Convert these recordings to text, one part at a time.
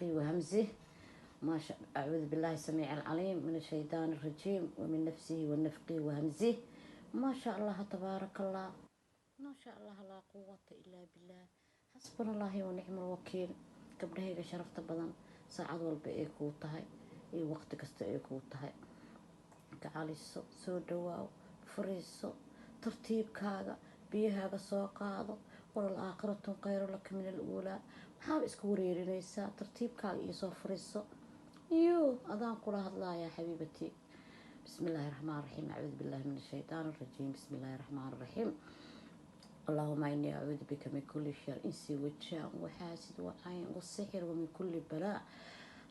ونفقه وهمزه. ما شاء، أعوذ بالله السميع العليم من الشيطان الرجيم ومن نفسه ونفقه وهمزه. ما شاء الله، تبارك الله، ما شاء الله، لا قوة إلا بالله، حسبنا الله ونعم الوكيل. Gabdhahayga sharafta badan, saacad walba ay kuu tahay iyo waqti kasta ay kuu tahay, gacaliso, soo dhawaaw, fariiso, tartiibkaaga biyahaaga soo qaado. وللآخرة خير لك من الأولى. Maxaaba iska wareerinaysaa? Tartiibkaaga iyo soo fariiso iyo adaan kula hadlayaa, xabiibatii. بسم الله الرحمن الرحيم. أعوذ بالله من الشيطان الرجيم. بسم الله الرحمن الرحيم. اللهم إني أعوذ بك من كل شر إنس وجان وحاسد وعين والسحر ومن كل بلاء.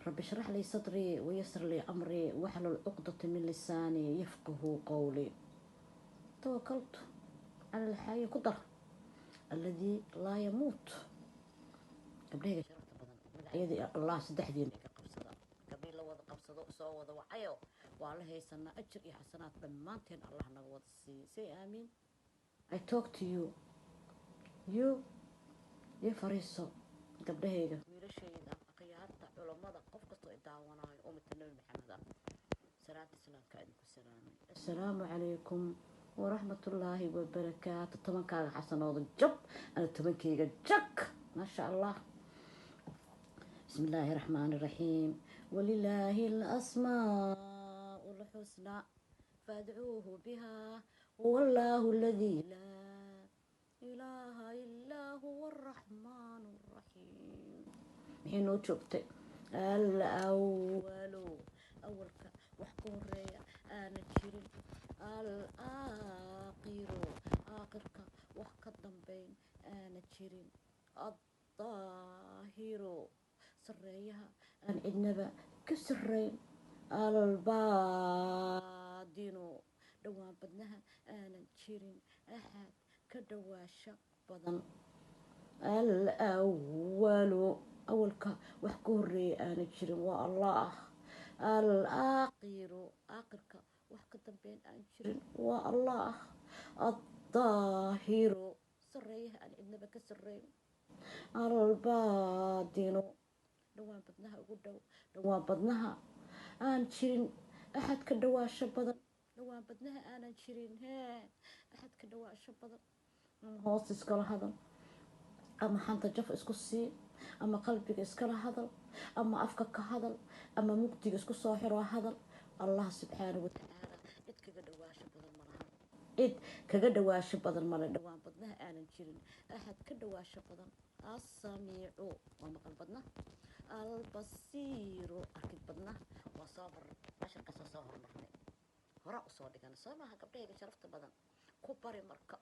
رب اشرح لي صدري ويسر لي أمري واحلل عقدة من لساني يفقه قولي. توكلت على الحي قدر الذي لا يموت. Gabdhahayga sharafta badan, magacyadii Allah saddexdiina iga qabsada. Gabdhihii la wada qabsado, soo wada wacayo, waa la haysanaa ajir iyo xasanaad dhammaanteen. Allah naga wada siiyo. Say aamiin. I talk to you, you iyo fariiso. Gabdhahayga, wiilashayda, akhyaarta, culammada, qof kastoo i daawanaayo oo mata Nabi Maxamed ah, salaanta islaamka idinku salaamay. Assalaamu calaykum waraxmatullaahi wabarakaatu. 10kaaga xasanooda jab, ana 10kayga jag. Maasha Allah. بسم الله الرحمن الرحيم. ولله الأسماء الحسنى فادعوه بها، هو الله الذي لا إله إلا هو الرحمن الرحيم. Maxay noo joogtay? الأول, awalka wax ka horeeya aana jirin. الآخر, aakhirka wax ka dambeyn aana jirin. الظاهر, sareeyaha aan cidnaba ka sarreyn. الباطن, dhowaan badnaha aanan jirin axad ka dhawaasho badan. الأول, awalka wax ka horeeya aanan jirin, waa Allah. الآخر, aakhirka wax ka dambeyn aan jirin, waa Allah. الظاهر, sareeyaha aan cidnaba ka sarreyn. الباطن, dhowaan badnaha ugu dhow, dhowaan badnaha aan jirin axad ka dhawaasho badan, dhowaan badnaha aanan jirin hee axad ka dhawaasho badan. Ama hoos iskala hadal, ama xanta jaf isku sii, ama qalbiga iskala hadal, ama afka ka hadal, ama mugdiga isku soo xiroo hadal. Allah subxaanahu watacaala cid kaga dhawaasho badan malaha, cid kaga dhawaasho badan male. Dhowaan badnaha aanan jirin axad ka dhawaasho badan. السميع, waa maqal badna. البصير, arkid badna. Waa soo mar casharkaasoo soo hormarnay, hore usoo dhigan, soo maaha? Gabdhahayga sharafta badan, ku bari marka.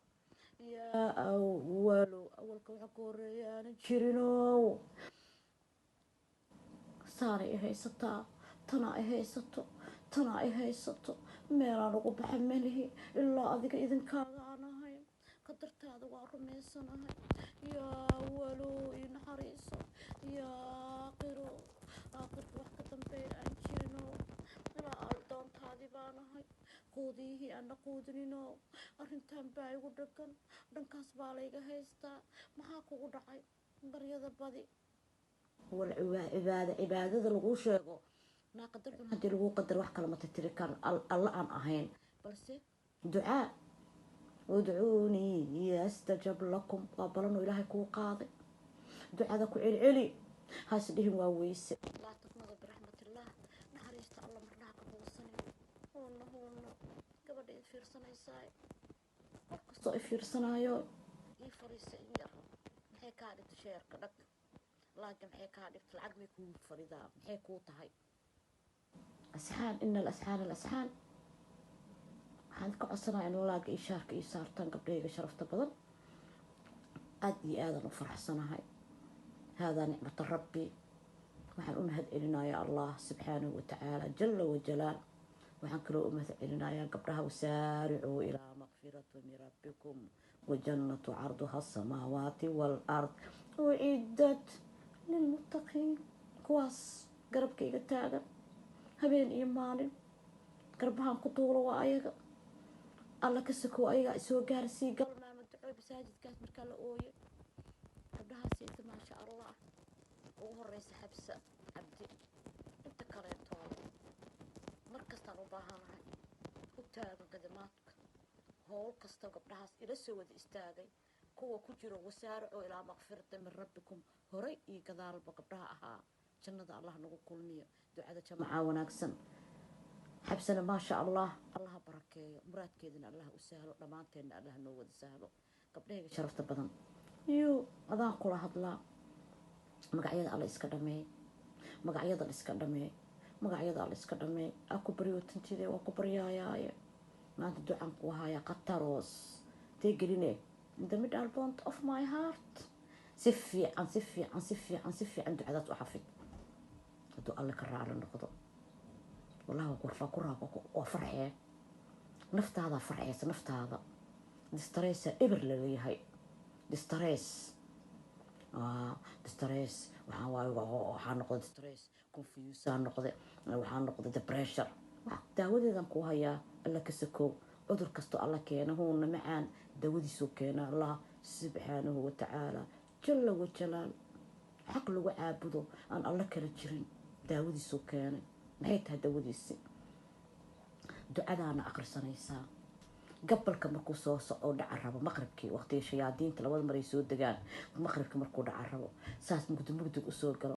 Yaa أول, awalka waxa ka horeeya aanan jirinow. Saanay i haysataa, tanaa i haysato, tanaa i haysato, meelaan ugu baxa melihi ilaa adiga idinkaaga aan ahayn. Qadartaada waa rumaysanahay. Yaa awalo, ii naxariiso. Yaa aakhiro, aakhirka wax ka dambeyn aan jirino, ilaa addoontaadii baan ahay, quudiyihii aan na quudinino. Arrintan baa igu dhagan, dhankaas baa layga haystaa. Maxaa kugu dhacay? Baryada badi. Wal cibaada, cibaadada laguu sheego naa qadar xun haddii laguu qadar, wax kale ma tirtiri karo Alla aan ahayn, balse ducaa. ادعوني أستجب لكم, waa balanuu Ilaahay kuu qaaday. Ducada ku celceli, has dhihin waa weyse. لا تقنطوا من رحمة الله, naxariista Alla marnaha ka quusanin. Huuna huuna, gabadha id fiirsanaysaa, qof kastoo i fiirsanaayo, ii fariisa in yar. Maxay kaa dhigta share-ka dhag, like-ga? Maxay kaa dhigta? Lacag may kuu faridaa? Maxay kuu tahay? Asxaan, ina alasxaan alasxaan. Waxaan ka codsanaya in like-ga iyo share-ka iyo saartaan. Gabdhahayga sharafta badan, aada iyo aadan u faraxsanahay. هذا نعمة ربي. Waxaan u mahad celinayaa Allah subxaanahu watacaala jala wajalaal. Waxaan kaloo u mahad celinayaa gabdhaha. وسارعوا إلى مغفرة من ربكم وجنة عرضها السماوات والأرض أعدت للمتقين. Kuwaas garabkayga taagan habeen iyo maalin, garbahaan ku duulo waa ayaga. Alla ka sokow, ayagaa isoo gaarsii galmaama duco masaajidkaas markaa la ooye. Gabdhahaas inta, maasha Allah, ugu horeysa Xabsa. Baahanahay u taagan khidmaadka howl kasta. Gabdhahaas ila soo wada istaagay, kuwa ku jiro wasaaricu ilaa makfirata min rabbikum, horay iyo gadaalba gabdhaha ahaa, jannada Allah nagu kulmiyo. Ducada jamacaa wanaagsan. Xabsana, maasha Allah, Allaha barakeeyo, muraadkeedana Allah u sahlo, dhammaanteenna Allah noo wada sahlo. Gabdhahayga sharafta badan iyo adaan kula hadlaa. Magacyada Alla iska dhameey, magacyada la iska dhameey, magacyada Alla iska dhameey. Aa ku baryootantide, waa ku baryaayaaye. Maanta ducaan ku hayaa khataroos tee geline in the middle point of my heart. Si fiican, si fiican, si fiican, si fiican ducadaas u xafid. Hadduu Alle ka raali noqdo, wallahi waa kurfaa ku raa, waa farxee, naftaadaa farxeysa, naftaada distress-a eber laleeyahay. Distress, distress waxaa waaye, waxaa noqday distress, confuse-aa noqday, waxaa noqday depression. Daawadeedan ku hayaa. Alla ka sakow, cudur kastoo Alla keena, huuna macaan, daawadiisuu keena Allah subxaanahu watacaala, jalla wajalaal. Xaq lagu caabudo aan Alla kala jirin, daawadiisuu keenay. Maxay tahay daawadiisi? Ducadaana akhrisanaysaa gabalka markuu soo soco, dhaca rabo maqribkii, waqtiga shayaadiinta labada maray soo degaan, maqribka markuu dhaca rabo, saas mugdi mugdig usoo galo.